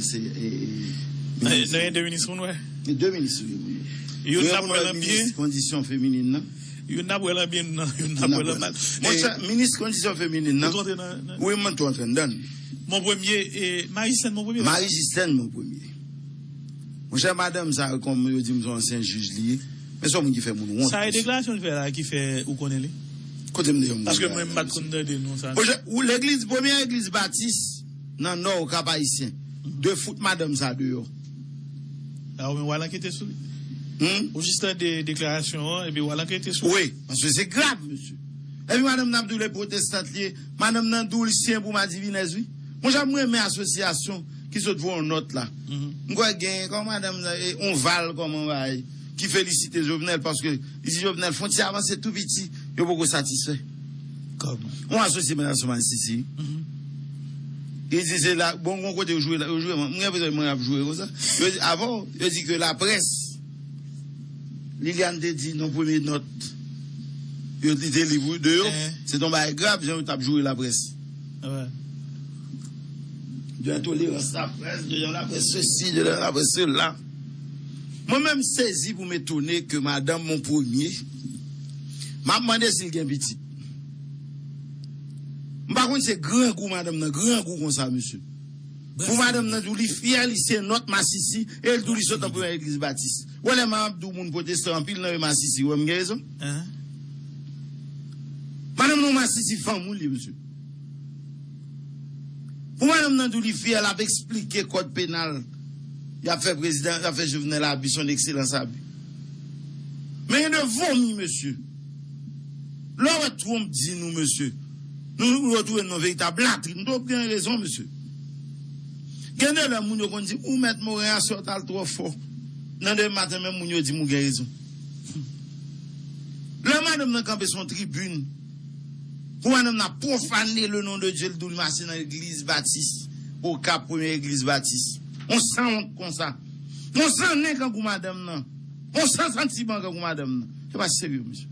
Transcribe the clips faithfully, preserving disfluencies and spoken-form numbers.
Se, e, e, nan, nan de minis moun wè. De minis wi. Youn n ap wè l an byen, kondisyon feminin nan. Youn n ap wè l an byen, youn n ap wè l an mal. Monchè, minis kondisyon feminin nan. Wi, mwen tou antre anndan. Mon premye, e, Marie Justine mon premye. Marie Justine mon premye. Monchè, madanm sa, kòm yo di m se yon ansyen jij li ye, men se yon moun ki fè moun wont. Sa e deklarasyon l fè la ki fè ou konnen li? Kote m deyò m? Paske mwen m pa t konn tande non sa. Monchè, ou legliz, premye legliz batis nan Nò Okap Ayisyen. De fout madanm sa deyò. La ou menm w al ankete sou li. Ou jis tande deklarasyon an epi w al ankete sou li. Wi, paske se grav, mesye. Epi madanm nan ap di w li pwotestant li ye. Madanm nan di w li siyen pou madivinèz wi. Monchè, m renmen asosyasyon ki sot voye yon nòt la. M kwè gen kòman madanm nan, e, Onval kòman bagay ki felisite Jovenel paske li di Jovenel fwontyè avanse tou piti, yo poko satisfè. Yon asosye mwen ansanm ak Sisi. Li di se la, bon, gon kote yo jwe la, yo jwe, mwen gen enpresyon mwen ap jwe konsa. Yo di, avan, yo di ke laprès, Liliane te di nan premye nòt, yo li te li pou de yo, se yon bagay grav, jan yo t ap joure laprès. De entolerans laprès, de laprès sesi, de laprès sela. Mwen menm sezi pou m etone ke madanm mon premye, m ap mande si l gen pitit. M pa konn se grangou madanm nan, grangou konsa, mesye. Pou madanm nan di w li fyè, li se nòt masisi, e l di w li sot nan premye legliz batis. Wè lè m ap di w moun pwotestan anpil nan yo masisi, wè m gen rezon? Madanm nan masisi fanm ou li, mesye. Pou madanm nan di w li fyè, l ap eksplike kòd penal. Y ap fè prezidan, y ap fè Jovenel abi, son ekselans abi. Men gen de vomi, mesye. Lè w wè Trump di nou, mesye, nou retwouve nan veritab latrin. Trump gen rezon, mesye. Gen de lè moun yo konn di, ou mèt Moren aswè w t al twò fò. Nan demen maten, menm moun yo di m ou gen rezon. Lè madanm nan kanpe sou yon tribin, pou madanm nan pwofane le non de Dye, l di w li mache nan legliz batis, Okap, premye legliz batis. On sanwont konsa. On sannen kangou madanm nan. On san santiman kangou madanm nan. Se pa serye, mesye.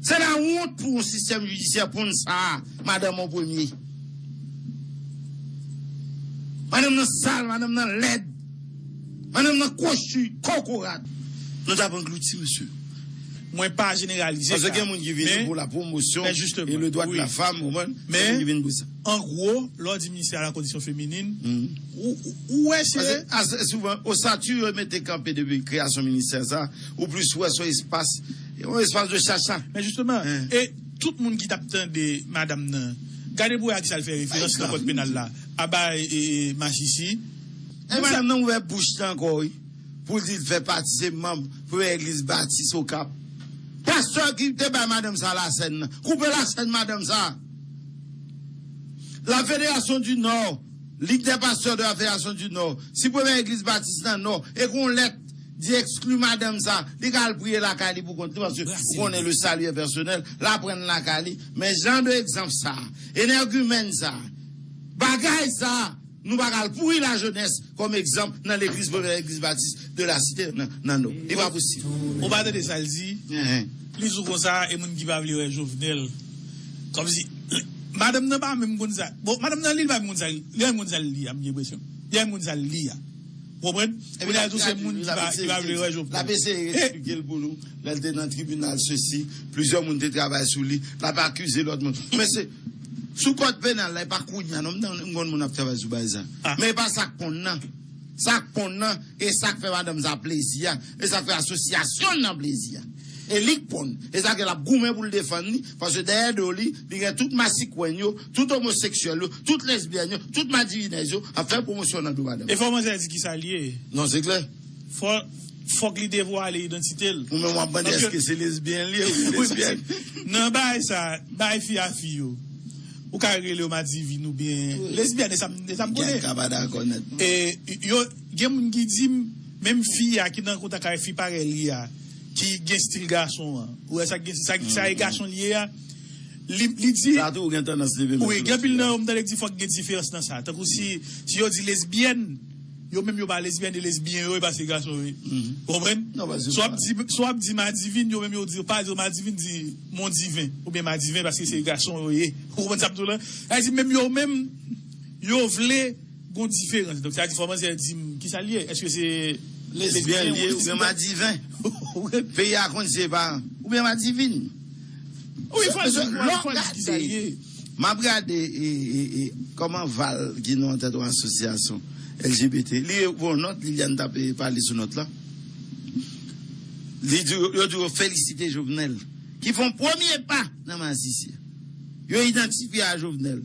Se la wont pou yon sistèm jidisyè ponn sa a, madanm an premye. Madanm nan sal, madanm nan lèd. Madanm nan kwochi, kokorat. Nou t ap anglouti, mesye. Mwen pa jeneralize sa. Paske gen moun ki vini pou la pwomosyon e le dwa de la fanm, ou konprann? Men, an gwo, lè w di ministè a la kondisyon feminin, ou, ou, ou wè se. Paske, souvan, oswati yo mete kanpe depi kreyasyon ministè sa, ou plis wè se yon espas, yon espas de chacha. Men jisteman, e tout moun ki t ap tande madanm nan, gade pou wè a kisa l fè referans nan kòd penal la. Aba e, e, e masisi. E madanm nan ouvè bouch li ankò, wi. Pou l di l fè pati, se manm premye legliz batis Okap. Pastè ki te bay madanm sa lasèn nan, koupe lasèn madanm sa. La Fédération du Nord, Ligue des pasteurs de la Fédération du Nord, si premye legliz batis nan Nò, e gon lèt di ekskli madanm sa, li ka al priye lakay li pou kont li, paske ou konnen le salut est personnel, l aprann lakay li. Men jan de egzanp sa, enègimèn sa, bagay sa, nou pa ka al pouri lajenès kòm egzanp nan legliz, premye legliz batis de la site nan, nan Nò. Li pa posib. Ou pa tande sa l di? Li di w konsa, e moun ki pa vle wè Jovenel. Kòmsi, madanm nan pa menm konn sa. Bon, madanm nan li, li pa menm konn sa. Li pa menm konn sa l li a, m gen enpresyon. Li pa menm konn sa l li a. Ou konprann? Kounye a tou se moun ki pa, ki pa vle wè Jovenel. L ap eseye eksplike l pou nou. Lè l te nan tribinal, sesi, plizyè moun te travay sou li. L ap akize lòt moun. Men se sou kòd penal la, e pa kounye a non, m konn moun ap travay sou bagay sa. Men e pa sa k ponn nan. Sa k ponn nan, e sa k fè madanm sa plezi a, e sa k fè asosyasyon nan plezi a. E li k ponn. E sa ke l ap goumen pou l defann li, paske dèyè do li, li gen tout masikwèn yo, tout omoseksyèl yo, tout lesbyèn yo, tout madivinèz yo ap fè pwomosyon nan do madanm. E fò manzè di kisa l ye. Non, se klè. Fò, fòk li devwale idantite l. Ou menm w ap mande èske se lesbyèn li ye ou lesbyèn. Nan bagay sa, bagay fi a fi yo. Ou ka rele yo madivin oubyen lesbyèn, e sa m, e sa m konnen. Gen ka pa dakò nèt. E yo, gen moun ki di m, menm fi a ki nan kontak avèk fi parèy li a, ki gen stil gason an. Ou wè sa, gen, sa, sa e gason li ye a. Li, li di. Sa tou, ou gen tandans leve men. Wi, gen anpil nan yo, m tande k di fòk gen diferans nan sa. Tankou si, si yo di lesbyèn, yo menm yo pa lesbyèn, e lesbyen yo, e pa se gason yo ye. Ou konprann? Non, pa se sa. Si w ap di, si w ap di madivin, yo menm yo di, yo pa di madivin, di mondiven, oubyen madiven, paske se gason yo ye. Ou konprann sa m di w la? Sa vle di, menm yo menm, yo vle Gon diferans. Donk, sa di fò manzè di m kisa l ye? Èske se lesbyèn li ye oubyen madiven? Peyi a konn se pa oubyen madivin. Wi, fò l di, fò l di kisa l ye. M ap gade e, e, e, kòman Val ki nan tèt yon asosyasyon L G B T. Li bon nòt, Liliane t ap pale sou nòt la. Li di, yo di yo felisite Jovenel ki fè yon premye pa nan masisi. Yo idantifye a Jovenel.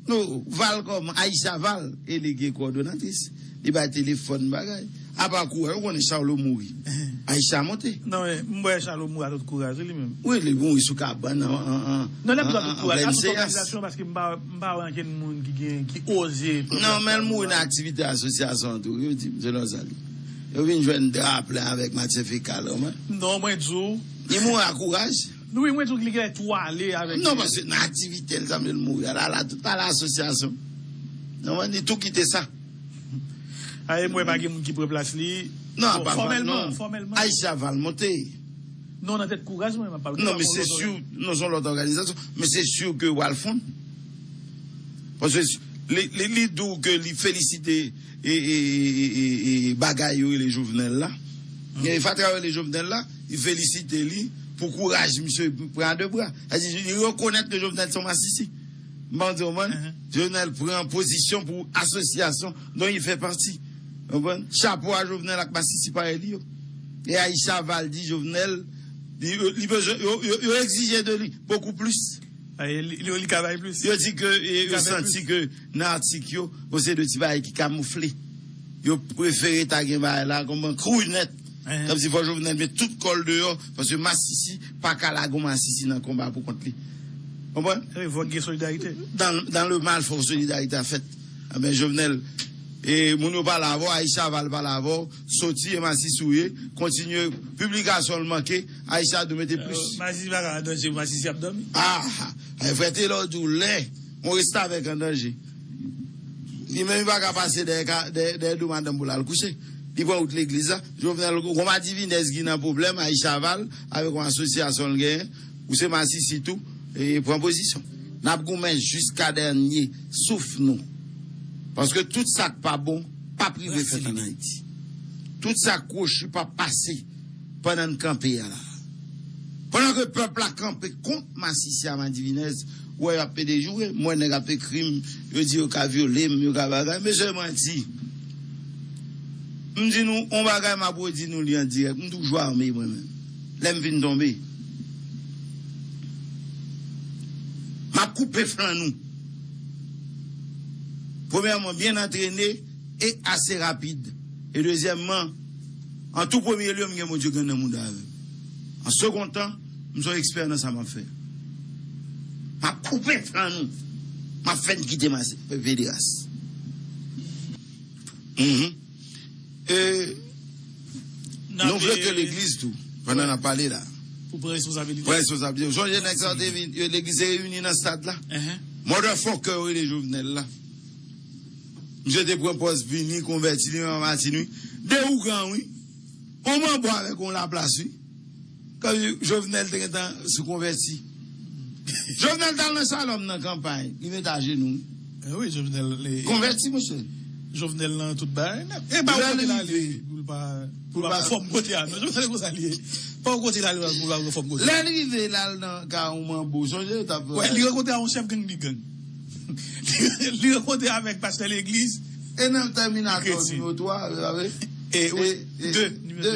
Non, Val kòman, Aisha Val, e li gen kowòdonatris. Li bay telefòn bagay. Apa kouraj, ou konnen Charlot mouri. Aisha monte. Non, men, m wè Charlot mouri a tout kouraj, wi, li menm. Wi, li mouri sou kabann an, an, an, Non, lè m di a tout kouraj, a tout òganizasyon, paske m pa, m pa wè ankenn moun ki gen, ki oze. Non, men l mouri nan aktivite asosyasyon an tou, yo di m, se nan sa li. Yo vin jwenn dra plen avèk matyè fekal, ou mwen. Non, mwen di w. Li mouri a kouraj. Wi, mwen di w li gen tou ale avèk Non, paske nan aktivite l, sa vle l mouri. Ala, ala, tout ala asosyasyon. Non, mwen, li tou kite sa. Aye, mwen pa gen moun ki pran plas li. Non, apa Val, fòmèlman, non. Fòmèlman. Aisha Val monte. Non, nan tèt kouraj, mwen, m ap pale. Non, men se sou, non, se yon lòt òganizasyon, men se sou ke w al fonn. Paske li, li, li di w ke li felisite e, e, e, e, e bagay yo rele Jovenel la. E fatra yo rele Jovenel la, li felisite li pou kouraj misye pran a de bra. Sa di, li rekonèt ke Jovenel se yon masisi. M pa di w konprann. Jovenel pran pozisyon pou asosyasyon dont il fait partie. Ou konprann? Chapo a Jovenel ak masisi parèy li yo. E Aisha Val di Jovenel, li, li bezwen, yo, yo, yo egzije de li beaucoup plus. Ay, li, li, li ka bay plis. Yo di ke, e, yo santi ke nan atik yo, gon seri de ti bagay ki kamoufle. Yo prefere ta gen bagay la kòm kri nèt. Kòmsi fò Jovenel met tout kò l deyò, paske masisi pa ka lage yon masisi nan konba pou kont li. Konprann? Wi, fòk gen solidarite. Dans, dans le mal, fòk solidarite a fèt. Enben, Jovenel, e moun yo pale avè w, Aisha Val pale avè w, soti e masisi w ye, kontinye, piblikasyon l manke, Aisha dwe mete plis. Masisi pa ka an danje, masisi ap dòmi. Ah, ay frè Telor di w lè, yon restavèk an danje. Li menm li pa ka pase dèyè ka, dèyè, dèyè do madanm pou l al kouche. Li pran wout legliz la. Jovenel, gon madivinèz ki nan pwoblèm, Aisha Val, avèk yon asosyasyon l genyen, ou se masisi tou, e pran pozisyon. N ap goumen jiska dènye souf nou. Paske tout sa k pa bon p ap rive fèt ann Ayiti. Tout sa k kwochi p ap pase pandan n kanpe a la. Pandan ke pèp la kanpe kont masisi a madivinèz, ou wè y ap pede joure. M wè nèg ap ekri m, yo di yo ka vyole m, yo ka bagay. Mesye, mwen di, m di nou, yon bagay m ap redi nou li an dirèk. M toujou ame mwen menm. Lè m fin tonbe, m ap koupe flann nou. Premyèman, byen antrene e ase rapid. E dezyèmman, an tou premye lye, m gen Bondye grenn nan mouda avè m. An segon tan, m se yon ekspè nan sa m ap fè. M ap koupe flann nou. M ap fè n kite mase, pederas. Mhm. E, nou vle ke legliz tou, pandan n ap pale la. Pou pran responsabilite. Pran responsabilite. Ou sonje nèg sa te vin, yo, legliz te reyini nan stad la? Motherfucker yo rele Jovenel la. Misye te pran pòz vini, konvèti, li menm Matinik, wi. De ougan, wi. On manbo avèk on laplas, wi. Kòm Jovenel te gentan sou konvèti. Jovenel t al nan Shalom nan kanpay, li met ajenou. Eh wi, Jovenel. Konvèti, monchè. Jovenel nan tout bagay. E pa yon kote l ale pou l pa, pou l pa fòm kote a. Non, Jovenel konsa li ye. Pa yon kote l ale pou l pa fòm kote a. Lè l rive, l al nan ka yon manbo, sonje yo t ap. Wè, li rankontre a yon chèf gang li gang. Li rankontre avèk pastè legliz. E nan Tèminatò nimewo twa, e, e, de, de.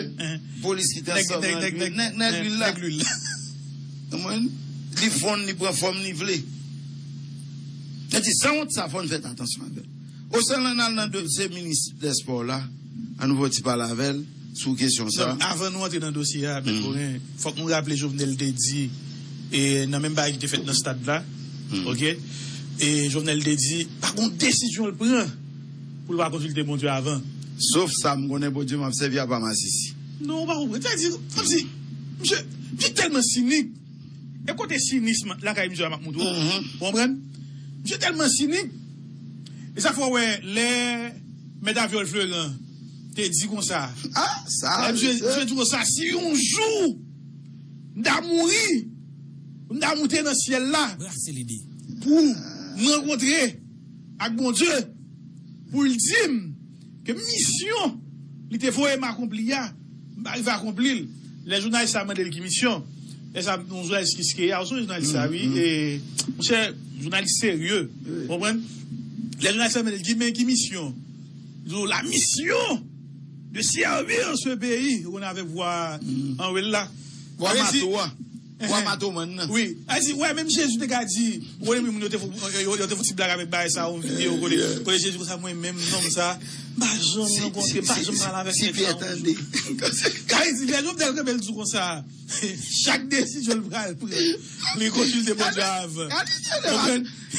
Polis ki te ansanm nèg lwil la. Nèg lwil la. Konprann? Li fonn, li pran fòm li vle. Sa di, sanwont sa, fò n fè atansyon avè l. Oselman n al nan dosye minis dè spò la, ann nou fè yon ti pale avè l sou kesyon sa. Non, avan nou antre nan dosye a, Mèt Morin, fòk nou raple Jovenel te di, e, nan menm bagay ki te fèt nan stad la, oke? E Jovenel te di, pa gon desizyon l pran pou l pa konsilte Bondye avan. Sof sa, m konnen Bondye m ap sèvi a pa masisi. Non, ou pa konprann. Sa di, kòmsi, misye, misye tèlman sinik. E kote sinism lakay misye a m ap montre w. Ou konprann? Misye tèlman sinik. E sa fè w wè lè Mèt Aviol Fleurant te di konsa. Ah, sa. Lè misye, misye di konsa, si yon jou m ta mouri, m ta moute nan syèl la pou m rankontre ak Bondye. pou l di m ke misyon li te voye m akonpli a, m pa rive akonpli l. Lè jounalis sa mande l ki misyon, lè sa yon jounalis Kiskeya, ou sonje jounalis sa, wi, e, monchè, jounalis serye, ou konprann? Lè jounalis sa mande l ki, men ki misyon? Li di w, la mission de servir ce pays, ou konn, avèk vwa anwo l la. Vwa mato a. Vwa matoman nan. Wi. A di, wè, menm Jezi te ka di, ou konnen moun yo te fou, yo, yo te fou ti blag avèk bagay sa, yon videyo kote, kote Jezi konsa, mwen menm nonm sa, m pa janm rankontre, m pa janm pale avèk nèg sa yon jou. Kay di, lè Jovenel kanpe l di w konsa, chak desizyon l pral pran, li konsilte Bondye avan.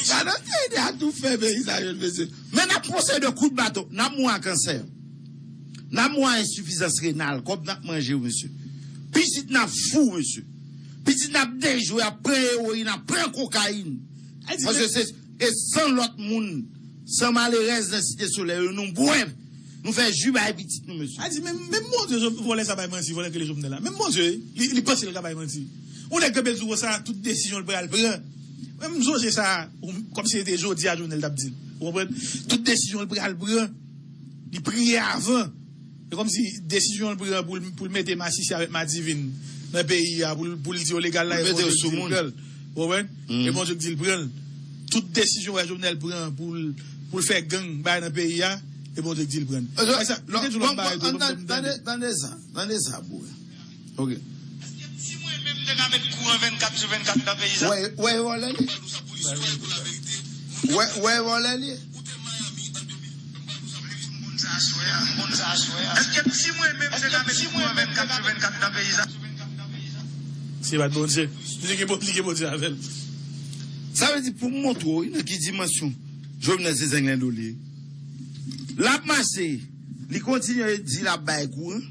Gade tande a tou fè peyi sa yo, mesye. Men n ap pran se de kout baton, n ap mouri a kansè. N ap mouri a ensifizans renal, kòb n ap manje yo, mesye. Pitit n ap fou, mesye. Pitit n ap dejwe, ap pran ewoyin, ap pran kokayin. Paske se e san lòt moun, san malerèz nan Site Solèy yo, nou bwè, nou fè ji bay pitit nou, mesye. A di, menm, menm Bondye, vòlè sa bay manti, vòlè k rele Jovenel la. Menm Bondye, li, li panse l ka bay manti. Yon nèg kanpe l di w konsa, tout desizyon l pral pran. Mwen, m sonje sa, kòmsi se te jodi a Jovenel t ap di l. Ou konprann? Tout desizyon l pral pran, li priye avan. E kòmsi desizyon l pran pou l, pou l mete masisi avèk madivin nan peyi a, pou l, pou l di yo legal la, e Bondye k di l pran l. Ou konprann? E Bondye k di l pran l. Tout desizyon wè Jovenel pran pou l, pou l fè gang bay nan peyi a, e Bondye k di l pran l. Tande sa, tande sa, bro. Ok. Èske ti mwen menm te ka met kouran vennkat sou vennkat nan peyi sa? Wè, wè, vòlè li. Wè, wè, vòlè li. Èske ti mwen menm te ka met kouran vennkat sou vennkat nan peyi sa? Se pa t Bondye. Li gen Bon-, li gen Bondye avè l. Sa vle di pou m montre w, wi, nan ki dimansyon Jovenel se zenglendo li ye. L ap mache, li kontinye di l ap bay kouran.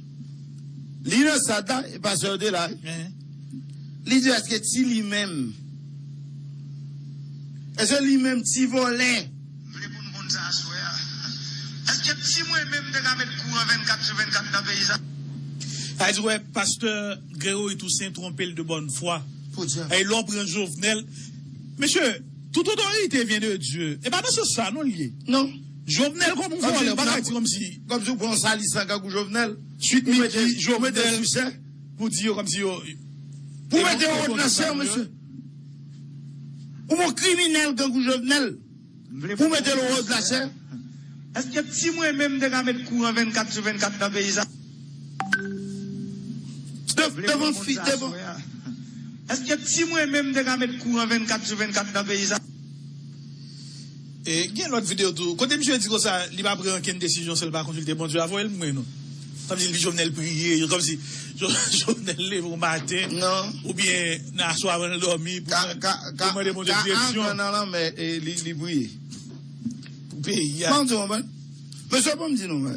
Li nan sad la, e pastè yo te la, wi. Li di èske ti li menm, èske li menm ti vòlè? M vle pou n konn sa aswè a. Èske ti mwen menm te ka met kouran vennkat sou vennkat nan peyi sa? Sa vle di, wè, pastè Gregory Toussaint twonpe l de bonne foi. Podyab. E lè w pran Jovenel, mesye, toute autorité vient de Dieu. E pa nan sans sa non l ye. Non. Jovenel kòm yon vòlè, w pa ka di kòmsi. Kòmsi w pran yon salisan kangou Jovenel. Swit midi, Jovenel, pou di yo kòmsi yo. Pou mete yo wòt nan chè, mesye. Ou bon kriminèl kangou Jovenel. Pou mete l wòt nan chè. Èske ti mwen menm te ka met kouran vennkat sou vennkat nan peyi sa? Devan fi, devan. Èske ti mwen menm te ka met kouran vennkat sou vennkat nan peyi sa? E gen lòt videyo tou. Kote misye di konsa, li pa pran okenn desizyon san l pa konsilte Bondye a, voye l mwen non. Kòmsi li Jovenel priye, kòmsi Jo-, Jovenel leve yon maten, oubyen nan aswè avan l dòmi, pou, pou mande Bondye direksyon. Ka angan nan lanmè, e li, li priye. Pou peyi a. Ban m di w, ban m di nou,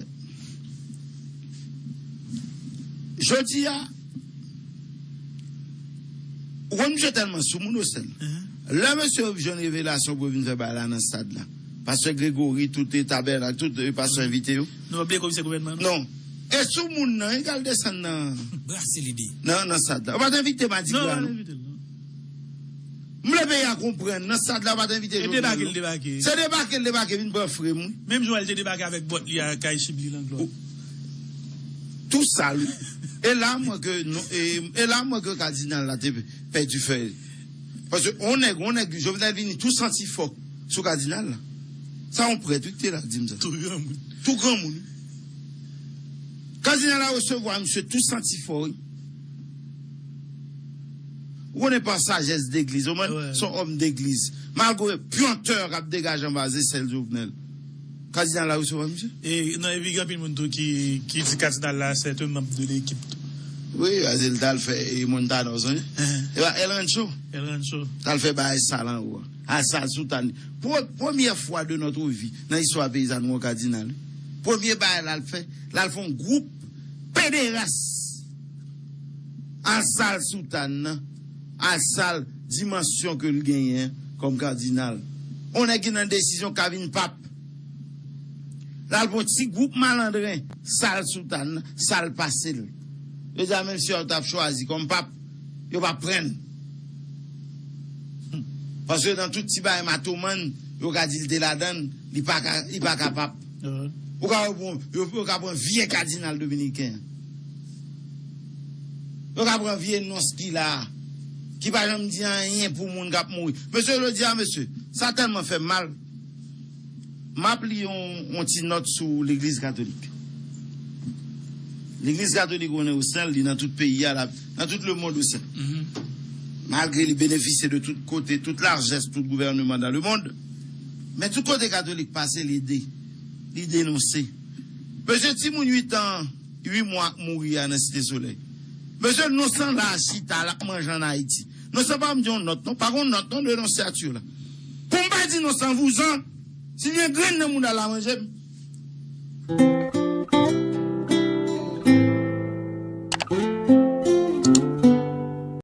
jodi a, ou konn misye tèlman soumoun, Osèl. Lè mesye yo jwenn revelasyon pou yo vin fè bagay la nan stad la, pastè Gregory, tout tabènak, tout pastè envite yo. Nou pa bliye komisè gouvènman, non? Non. E soumoun nan, e k al desann nan, brase lide, nan, nan stad la. Ou pa t envite Madigra, non? Non, pa t envite l, non. M vle peyi a konprann, nan stad la, ou pa t envite Jovenel, non. E debake l debake. Se debake l debake, vin pran frè m, wi. Menm jan l te debake avèk bòt li a kay Chibli Langlòd. Tou sal, wi. E la, mwen ke, non, e, e la, mwen ke kadinal la te pèdi fè. Paske on nèg, on nèg, Jovenel vini tou santi fò sou kadinal la. Sa yon prèt, wi, ki te la k di m sa. Tou granmoun. Tou granmoun, wi. Kadinal la resevwa misye tou santi fò, wi. Ou konnen pa sajès degliz, ou konprann? Se yon òm degliz. Malgre pyantè k ap degaje anba zesèl Jovenel. Kadinal la resevwa misye? E, non, epi gen anpil moun tou ki, ki di kadinal la, c'est un membre de l'équipe tou. Wi, paske l t al fè, e, Montana, w sonje? E pa El Rancho? El Rancho. T al fè bagay sal anwo a. Al sal soutàn. Pre-, premyè fwa de notre vie, nan istwa peyizàn, nou wè kadinal. Premye bagay l al fè, l al fè yon gwoup pederas. Al sal soutàn nan, al sal dimansyon ke l genyen kòm kadinal. On nèg ki nan desizyon ka vin pap. L al pran ti gwoup malandren, sal soutàn nan, sal pase l. Yo di a menm si yo t ap chwazi kòm pap, yo p ap pran l. Paske nan tout ti bagay matomann, yo ka di l te ladan l, li pa ka, li pa ka pap. Ou ka pran, yo, yo ka pran vye kadinal dominiken an. Yo ka pran vye non ki la a, ki pa janm di anyen pou moun k ap mouri. Mesye, jodi a, mesye, sa tèlman fè m mal. M ap li yon, yon ti nòt sou legliz katolik. Legliz katolik René Houssaint, li nan tout peyi a, la, nan tout lemonn osi. Malgre li benefisye de tout kote, tout lajès, tout gouvènman dan lemonn, men tout kote katolik pase, li de, li denonse. Mesye, timoun uit an, uit mwa k mouri a nan Site Solèy. Mesye, non san la chita, l ap manje ann Ayiti. Non san pa m di yon nòt, non, pa gon nòt, non, de non siyati la. Pou m pa di non san vouzan, si l gen grenn nan mouda l a manje m.